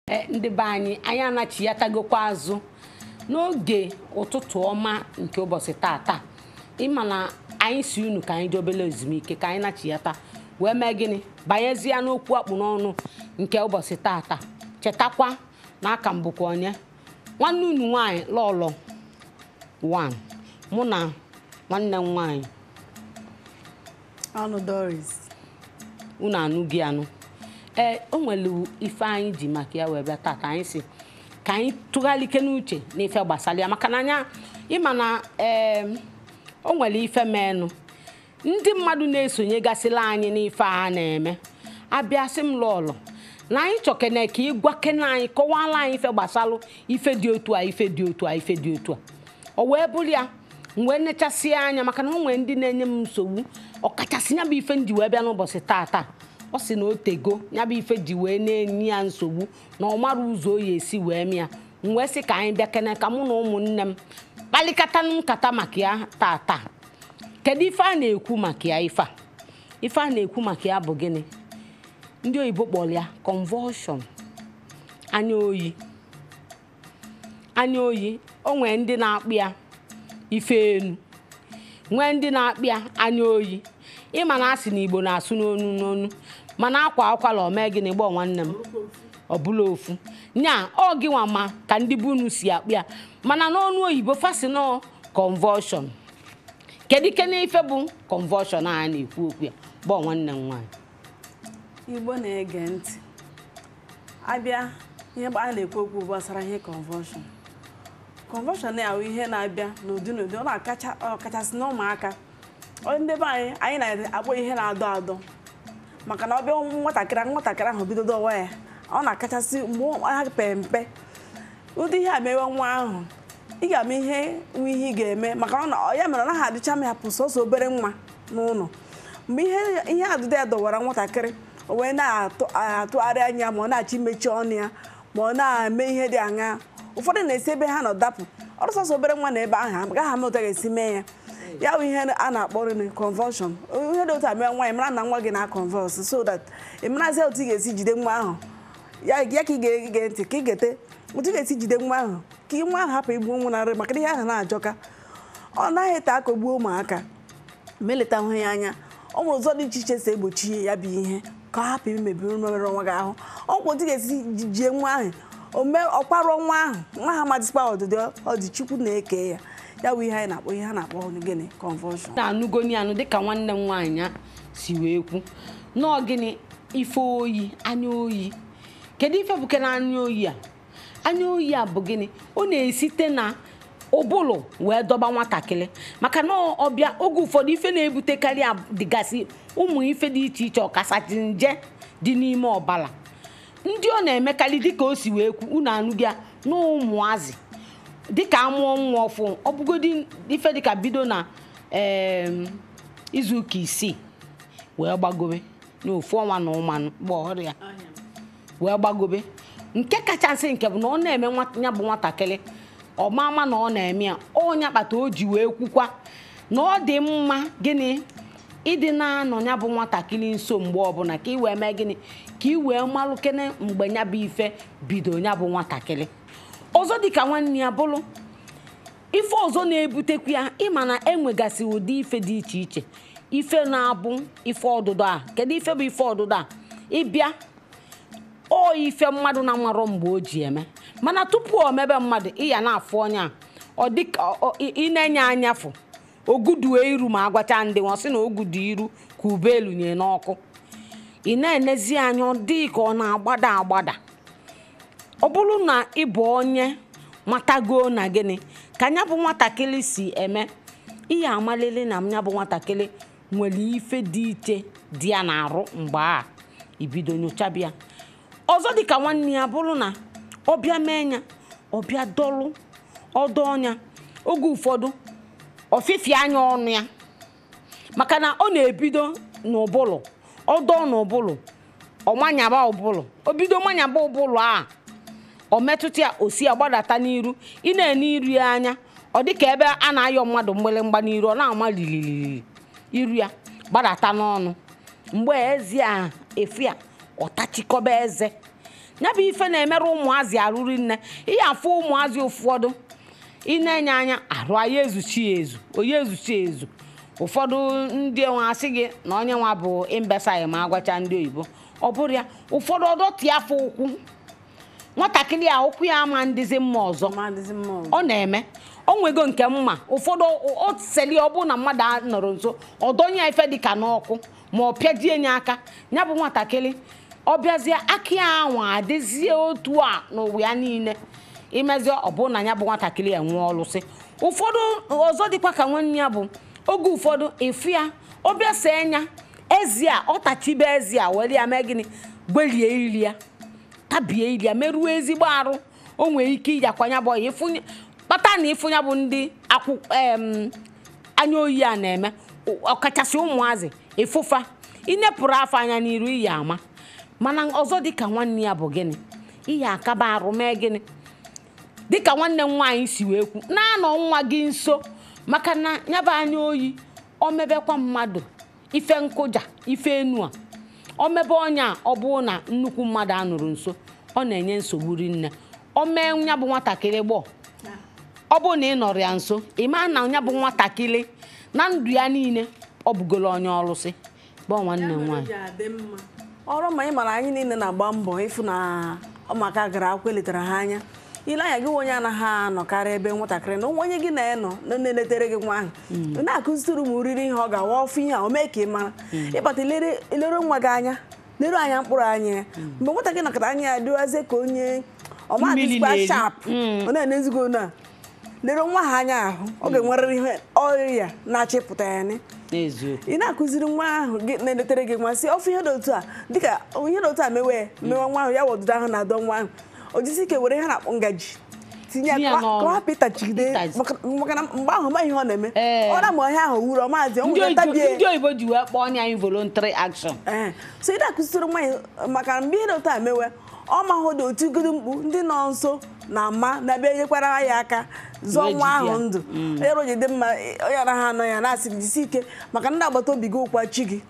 Ndị be anyị, anyị anachiatagokwa azụ n'oge ụtụtụ ọma nke ụbọchị tata. Ịma na anyị si unu ka anyị jee obele ezumike ka anyị nachiata wee mee gịnị, banyezie n'okwu akpụ n'ọnụ nke ụbọchị tata. Chetakwa na aka m bụkwa onye nwanne unu nwaanyị Lọlọ 1, mụ na nwanne m nwaanyị Ọnụ Doris. Unu anụ gị anụ. Ee, o nwere ife anyị ji maka ya wee bịa tata. Anyị si ka anyị tụgharịke n'uche n'ife gbasara ya, maka na anya ịma na ee o nwere ife menụ ndị mmadụ na-esonyegasịla anyị n'ife a na-eme. Abịa sị m, Lọlọ, na anyị chọkene ka ịgwa kene anyị, kọwala anyị ife gbasalụ ife dị otu a, ife dị otu a, ife dị otu a. O wee bụrụ ya, m wee nechasịa anya, maka na o nwere ndị na-enye m nsogbu, ọkachasị ya bụ ife m ji wee bịa n'ụbọchị tata. Ọ sị na o tego ya bụ ife ji wee na-enye ya nsogbu, na ọ mara ụzọ o ya esi wee mịa. M wee sị ka anyị bịa kene, ka mụ na ụmụnne m kpalikata nkata maka ya tata. Kedu ife a na-ekwu maka ya? Ife a na-ekwu maka ya bụ gịnị? Ndị oyibo kpọrọ ya convulsion, anya oyi. Anya oyi, o nwee ndị na-akpụ ya ife enu, nwee ndị na-akpụ ya anya oyi. Ịma na asị na Igbo na-asụ n'onu n'onu, mana akwa akwala o mee gịnị, gbọọ nwanne m, ọ bụla ofu nya ọ gị nwa ma ka ndị be unu si akpụ ya. Mana n'ọnụ oyibo fasino convulsion. Kedu ike n'ife bụ convulsion a na-ekwu okwu ya, gbọọ nwanne m nwaanyị? Igbo na-ege ntị, abịa ihe a na-ekwu okwu gbasara ihe convulsion. Convulsion na-ahụ ihe na-abịa n'ụdị n'ụdị, ọ na-akacha ọkachasị n'ụmụaka. Ndị be anyị, anyị na-akpọ ihe na-adọ adọ, maka na ọ bịa nwatakịrị ahụ bido dọwa ya, ọ na-akachasị mgbe ha pe mpe. Ụdị ihe a mewe nwa ahụ, ị ga-ama ihe nwe ihe ị ga-eme, maka na ya mere ọ naghị adịcha m hapụ sọsọ obere nwa n'ụlọ. Mgbe ihe adịdị ya dọwara nwatakịrị, o wee na-atụgharị anya, ma ọ na-achọ imechi ọnụ ya, ma ọ na-eme ihe dị aṅa. Ụfọdụ na-esi ebe ha nọ dapụ ọrụ. Sọsọ obere nwa na ebe ahụ agaghị ama otu a ga-esi mee ya. Ya bụ ihe a na-akpọ convulsion. Ihe dị otu a mee nwa ya, mara na nwa gị na-convulse, so that ị marazi otu ị ga-esi jide nwa ahụ. Ya ka ị ga-ege ntị, ka ị gete otu ị ga-esi jide nwa ahụ, ka nwa ahụ hapụ igbu nwụnarị, maka na ihe ahụ na-ajọka. Ọ naghị ete aka gbuo ụmụaka ma eleta hụ ya anya. Ọ nwere ụzọ dị iche iche si egbochi ya bụ ihe, ka ọ hapụ imebi mmerụ nwa gị ahụ. Ọ kwa otu ị ga-esi jie nwa ahụ, ome ọkwarụ nwa ahụ, nwa ahụ amadịsịkwa ọdịdị ọ dị Chukwu na-eke ya. Ya bụ ihe anyị na-akpọ, ihe a na-akpọ gịnị? Convulsion. Na-anụgoni anụ dịka nwanne m nwaanyị a si wee kwu nọọ gịnị, ife oyi, anya oyi. Kedu ife bụ kene anya oyi a? Anya oyi a bụ gịnị? Ọ na-esite na ụbụlụ wee dọba nwatakịrị, maka na ọbịa oge ụfọdụ ife na-ebutekarị ya dịgasị ụmụ ife dị iche iche, ọkachasị nje dị n'ime ọbara. Ndị ọ na-emekarị, dịka o si wee kwu, unu anụghị ya, na ụmụazị dịka amụọ nwa ọfụ, ọ bụgodi ife dịka bido na izuụka 6 wee gbagobe n'ofu ọnwa na ụmanụ gba ọrịa wee gbagobe. Nke kachasị nke bụ na ọ na-eme ya bụ nwatakịrị ọma ama na ọ na-eme ya ọnya kpata o ji wee kwukwa na ọ dị mma gịnị, ịdị na-anọ ya bụ nwatakịrị nso mgbe ọbụla, ka ị wee mee gịnị, ka ị wee malụ kene mgbe ya bụ ife bido ya bụ nwatakịrị. Ọzọ dịka nwanne ya bụrụ ife ọzọ na-ebutekwa ya, ịma na enwegasị ụdị ife dị iche iche, ife na-abụ ife ọdụdọ a. Kedu ife bụ ife ọdụdọ a? Ịbịa ọ ife mmadụ na-amarọ mgbe o ji eme, mana tupu o mebe mmadụ, ịya na-afụ onye a, ọ dịka ị na-enye anya fụ ogudue iru, ma agwacha ndị nwa sị na ogudu iru ka ube elu nye n'ọkụ. Ị na-enezi anya, ọ dị ka ọ na-agbada agbada. Ọ bụrụ na ị bụ onye matago na gịnị ka ya bụ nwatakịrị si eme, ihe amalele na ya bụ nwatakịrị nwere ife dị iche dị ya na-arụ mgbe a ibido nyochabịa. Ọzọ dịka nwanne ya bụrụ na ọbịa mee ya, ọbịa dọlụ ọdọ ọnya, oge ụfọdụ ọfịfịa anya ọnụ ya, maka na ọ na-ebido n'ụbụlụ, ọdọ n'ụbụlụ, ọmanyaba ụbụlụ, o bido manyaba ụbụlụ a, ọ metụta ya, o si agbadata n'iru. Ị na-ene iru ya anya, ọ dịka ebe a na-ayọ mmadụ mgbịrịmgba n'iru, ọ na-ama lililili iru ya gbadata n'ọnụ. Mgbe eze a efu ya, ọ tachikọba eze. Ya bụ ife na-emerụ ụmụazị arụri nne. Ihe afụ ụmụazị ụfọdụ ị na-enye anya arụ anyị ezuchi ezu, onye ezuchi ezu. Ụfọdụ ndị nwe asị gị na onye nwa bụ imbesai ma agwacha ndị oyibo, ọ bụrụ ya. Ụfọdụ ọdọtị afọ ụkwụ nwatakịrị a, ụkwụ ya ama ndịzi mma ọzọ. Ma adịzi mma ọzọ. Ọ na-eme o nwego nke mma. Ụfọdụ o seli, ọ bụ na mmadụ a nọrọ nso, ọ dọnye ya ife dịka n'ọkụ ma ọ pịajie ya aka, ya bụ nwatakịrị ọ bịazie aka ya anwa adịzie otu a n'ụwa ya niile. Imezie, ọ bụ na ya bụ nwatakịrị enwe ọlụsị. Ụfọdụ ọzọ dịkwa ka nwanne ya bụ oge ụfọdụ ịfụ ya, ọ bịa see ya ezi a, ọ tachibe ezi a, were ya mee gịnị? Gbelie iri ya, tabie iri ya, merụọ ezigbo arụ. O nwere ike ịjakwa ya bụ ọya ịfụnye kpata na ịfụnya bụ ndị akwụ anya oyi a na-eme, ọkachasị ụmụazị. Ịfụfa inepụrụ afọ anya n'iru iyi ama. Mana ọzọ dịka nwanne ya bụ gịnị? Iyi akaba arụ mee gịnị? Dịka nwanne m nwaanyị si wee kwu, na-anọ nwa gị nso, maka na ya bụ anya oyi o mebekwa mmadụ ife nkụja, ife enu a o mebe ọnya a, ọ bụrụ na nnukwu mmadụ anụrụ nso, ọ na-enye nsogbu rinne. O mee ya bụ nwatakịrị gbọọ, ọ bụrụ na ị nọrọ ya nso, ị maa na ya bụ nwatakịrị na ndụ ya niile ọ bụgolo onye ọlụsị bụ nwanne m nwaanyị. Ya mere o ji adị mma. Ọrụ ma ị mara anyị niile na-agba mbọ ịfụ na ụmụaka gara akwụkwọ, eletere ha anya. Ile anya gị nwe onye anaghị anọkarị ebe nwatakịrị na onye gị na ya nọ na-eletere gị nwa ahụ, ị na-akụzitụrụ ụmụ riri ihe ọ ga-awa ọfụ ihe a o mee ka ị mara ịkpata ilere nwa gị anya, lere anya mkpụrụ anya ya. Mgbe nwatakịrị nọkọta anya ya dịwazie ka onye ọma Mmiri dịzikwa na-eri. sharp, ọ na-enezigo na lere nwa ha anya ahụ, ọ ga-enwerịrị ihe ọrịa na-achịpụta ya ni. N'eziokwu. Ị na-akụziri nwa ahụ gị na-eletere gị nwa, si ọfụ ihe dị otu a, dịka ihe dị otu a mewe mewe nwa ahụ, ya wọdụdo ahụ na-adọ nwa ahụ, o jisi ike were ihe na-akpọ ngaji tinye Tinye ya ya ka n'ọnụ. ọ hapụ ịtachigide. Ịtachi. Maka na mgbe ahụ ma ihe ọ na-eme, Ee. ọ na-ama ihe ahụ wuru ọ maazị o Ndị nwere oyibo tabie. Ndị oyibo ji wee kpọọ ọnya involuntary action. Ee, so ị na-akụziri nwa ya, maka mgbe ihe dị otu a mewe, ọ mahụ dị otu igodo mkpu ndị nọ nso na ama na-abịa enyekwara ya aka zọọ Wee nwa jide ahụ ya. ndụ. Onye o ji dị mma, onye anaghị anọ ya na-asị gị jisi ike, maka ndị agbata obi gị ụkwa chi gị.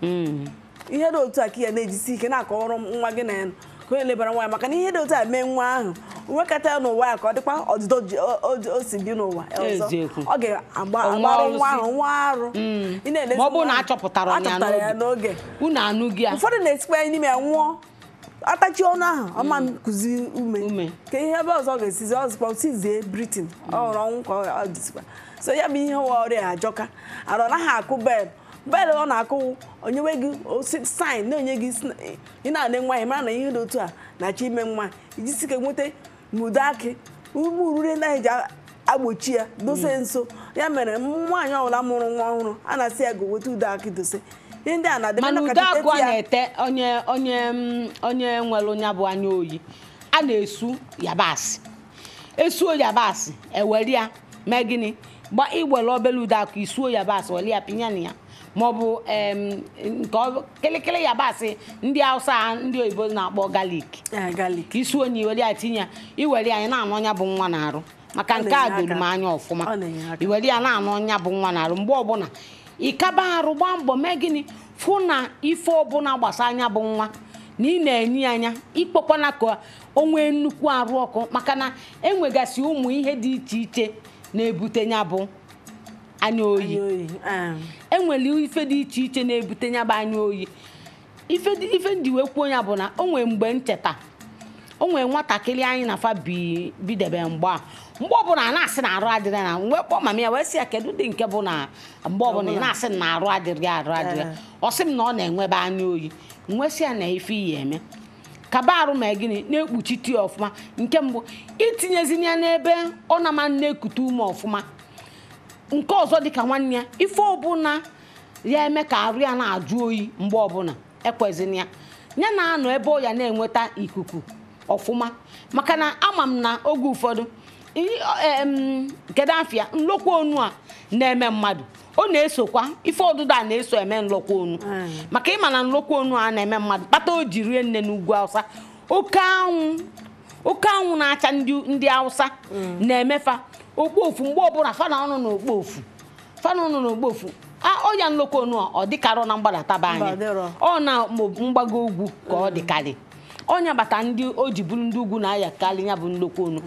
Ihe dị otu a ka ya na-ejisi ike na-akọwọrọ nwa gị na ya nọ, ka onye lebara nwa ya, maka na ihe dị otu a mee nwa ahụ nwekọta ya n'ụwa ya ka ọ dịkwa ọdịdọ o si bi n'ụwa ọzọ. Eziokwu. Ọ ga-agba Ọnwa agbarụ nwa ọlụsị. ahụ nwa arụ. Ị na-elezi Ma ọ bụrụ nwa na ahụ, achọpụtara ya achọpụtara ya n'oge. n'oge. Unu anụghị ya. Ụfọdụ na-esikwa ya n'ime ya nwụọ, atachi ọnụ ahụ ọma kụzi ume Ume. ka ihe ebe ọzọ ga-esizi ọzọkwa sizie britin ọ hụrụ ọnwụ ka ọ dịzikwa. So ya bụ ihe nwa ọrịa ajọka arụ, ọ naghị akụ bel bel, ọ na-akụ onyewe gị sain na-enye gị ị na-ale nwa ya mara na ihe dị otu a na-achọ ime nwa, ijisi ike nweta n'udo akị ume urure na-eji agbochi ya dose nso. Ya mere nwaanyị ọbụla mụrụ nwa ọhụrụ, a na-asị ya go weta ude akị dose. Ihe ndị a na-adị Mana ka ude akụ a tete ya. Na-ete onye nwere onye bụ anya oyi, a na-esu yabasị, esuo yabasị, ewere ya mee gịnị? Gba iwere obere ude akụ isuo yabasị, were ya pinye na ya, maọbụ nke kịlịkịlị yabasị ndị Hausa a ndị oyibo na-akpọ galik. Eh, garlic. Isuo onye iwere ya tinye ya, iwere ya anyị na-anụ ọnya bụ nwa na-arụ maka Ọ nke a na-enye doro m aka. anya ọfụma. Ọ na-enye aka. Iwere ya na-anụ ọnya bụ nwa na-arụ mgbe ọbụla ịkaba arụ, gbaa mbọ mee gịnị? Fụ na ife ọbụla gbasa anya bụ nwa na ị na-enye ya anya, ikpokwana ka o nwee nnukwu arụ ọkụ, maka na enwegasị ụmụ ihe dị iche iche na-ebute ya bụ anya oyi. Anya oyi, eh. Enwere ife dị iche iche na-ebute ya bụ anya oyi. Ife ndị wee kwuo ya bụ na o nwee mgbe ncheta o nwee nwatakịrị anyị na fa bi bidebe mgbe a, mgbe ọbụla a na-asị na arụ adịrị na mgbe kpọọ mama ya wee sị ya, kedu dị nke bụ na mgbe ọbụla ị na-asị na arụ adịrị ya, arụ adịrị ya? Ọ sị m na ọ na-enwebe anya oyi. Nwesị ya na ife iyi eme kaba arụ ma gịnị na-ekpuchite ya ọfụma. Nke mbụ, itinyezina ya n'ebe ọ na-ama na-ekute ume ọfụma. Nke ọzọ dịka nwanne ya, ife ọbụla ya eme ka arụ ya na-ajụ oyi mgbe ọbụla, ekwezina ya ya na-anọ ebe ọ ya na-enweta ikuku ọfụma, maka na ama m na oge ụfọdụ kedu afịa nlokwa onu a na-eme mmadụ, ọ na-esokwa ife ọdụdụ a na-eso eme nlokwa onu. Maka ịma na nlokwa onu a na-eme mmadụ kpata o ji rie nne n'ugwu Awụsa, oke anwụ, oke anwụ na-acha ndị Awụsa na-emefa okpofu mgbe ọbụla fa na ọnụ na okpofu, fa na ọnụ na okpofu a ọya nlokwa onu a ọ dịkarọ na mgbadata be Mba, anyị. ọ dịrọ. Ọ na mgbago ugwu ka ọ dịkarị. Ọnya bata ndị o ji bụrụ ndị ugwu na-ayakarị ya bụ nnukwu onu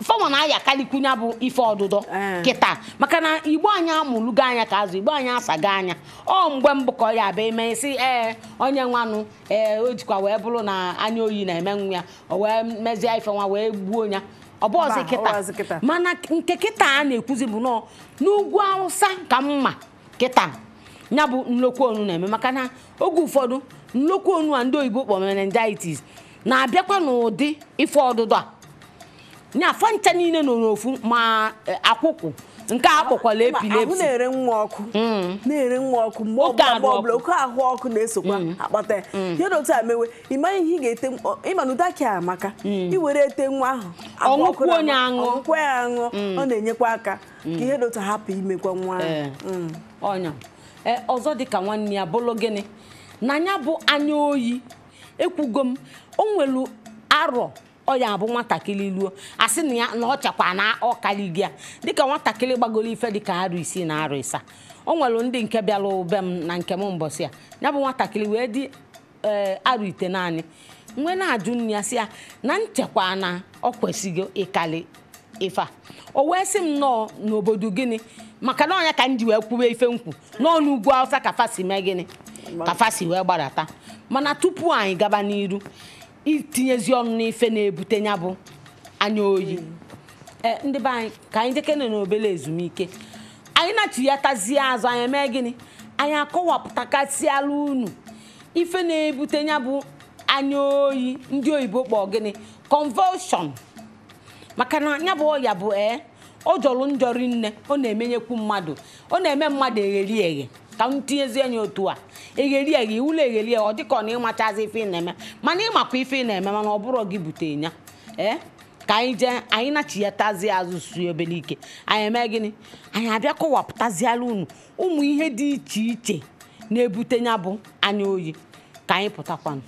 fọma na-ayakarịkwu ya bụ ife ọdụdọ kịta, maka na igbo anyị amụlugo anya ka azụ, igbo anyị asago anya. Ọ mgbe mbụ ka ọ ya abịa eme isi ee onye nwanụ ee o jikwa wee bụrụ na anya oyi na-eme nwa ya, o wee mezie ife nwa wee gbuo ya. Ọ bụ ọzọ kịta. Mana nke kịta a na-ekwuzi bụ nọọ n'ugwu Awụsa ka mma kịta ya bụ nnukwu onu na-eme, maka na oge ụfọdụ nnukwu onu a ndị oyibo kpọrọ meningitis na-abịakwa n'ụdị ife ọdụdọ a nya afọ ncha niile nọ n'ofu, ma akwụkwụ nke a kpọkwala epilepsy. Ahụ na-ere nwa ọkụ, na-ere nwa ọkụ mgbe ọbụla oke ahụ ọkụ na-esokwa akpata ya. Ihe dị otu a mewe, ị maghị ihe ị ga-ete, ịma na ụdaki a amaka, i were ete nwa ahụ ọṅụkwuo onye aṅụ, ọṅụkwuo ya aṅụ, ọ na-enyekwa aka ka ihe dị otu hapụ imekwa nwa ahụ. Ọnya ọzọ dịka nwanne ya bụlụ gịnị na ya bụ anya oyi. Ekwugo m o nwere arọ ọ ya abụ nwatakịrị luo asị na ya na ọ chakwa na ọkali gị a, dịka nwatakịrị gbagoro ife dịka arụ 6 na arụ 7. O nwere ndị nke bịara ube m na nke m mbọsị a, ya bụ nwatakịrị wee dị arụ 9. Nwe na-ajụ nne ya sị ya na nchekwa na ọ kwesịghị ịkali ife a. O wee sị m nọọ n'obodo gịnị, maka na ọnya ka m ji wee kwube ife nkwu nọọ n'ugwu Awụsa ka fa si mee gịnị, ka fa si wee gbadata. Mana tupu anyị gaba n'iru itinyezi ọnụ n'ife na-ebute ya bụ anya oyi, ndị be anyị ka anyị jekene n'obele ezumike, anyị nachiyatazie azụ anyị mee gịnị, anyị akọwapụtakasịala unu ife na-ebute ya bụ anya oyi ndị oyibo kpọọ gịnị convulsion. Maka na ya bụ ọya bụ ọ jọrọ njọ rinne, ọ na-emenyekwu mmadụ, ọ na-eme mmadụ egheri eghe. Ka m tinyezie ya otu a, egheri eghe iwụlọ egheri eghe, ọ dịka ọ na ịmachazi ife ị na-eme, mana ịmakwa ife ị na-eme, mana ọ bụrụ gị bute ya. Ka anyị jee anyị nachiyatazie azụ suo obere ike, anyị eme gịnị, anyị abịa kọwapụtaziala unu ụmụ ihe dị iche iche na-ebute ya bụ anya oyi. Ka anyị pụtakwanụ.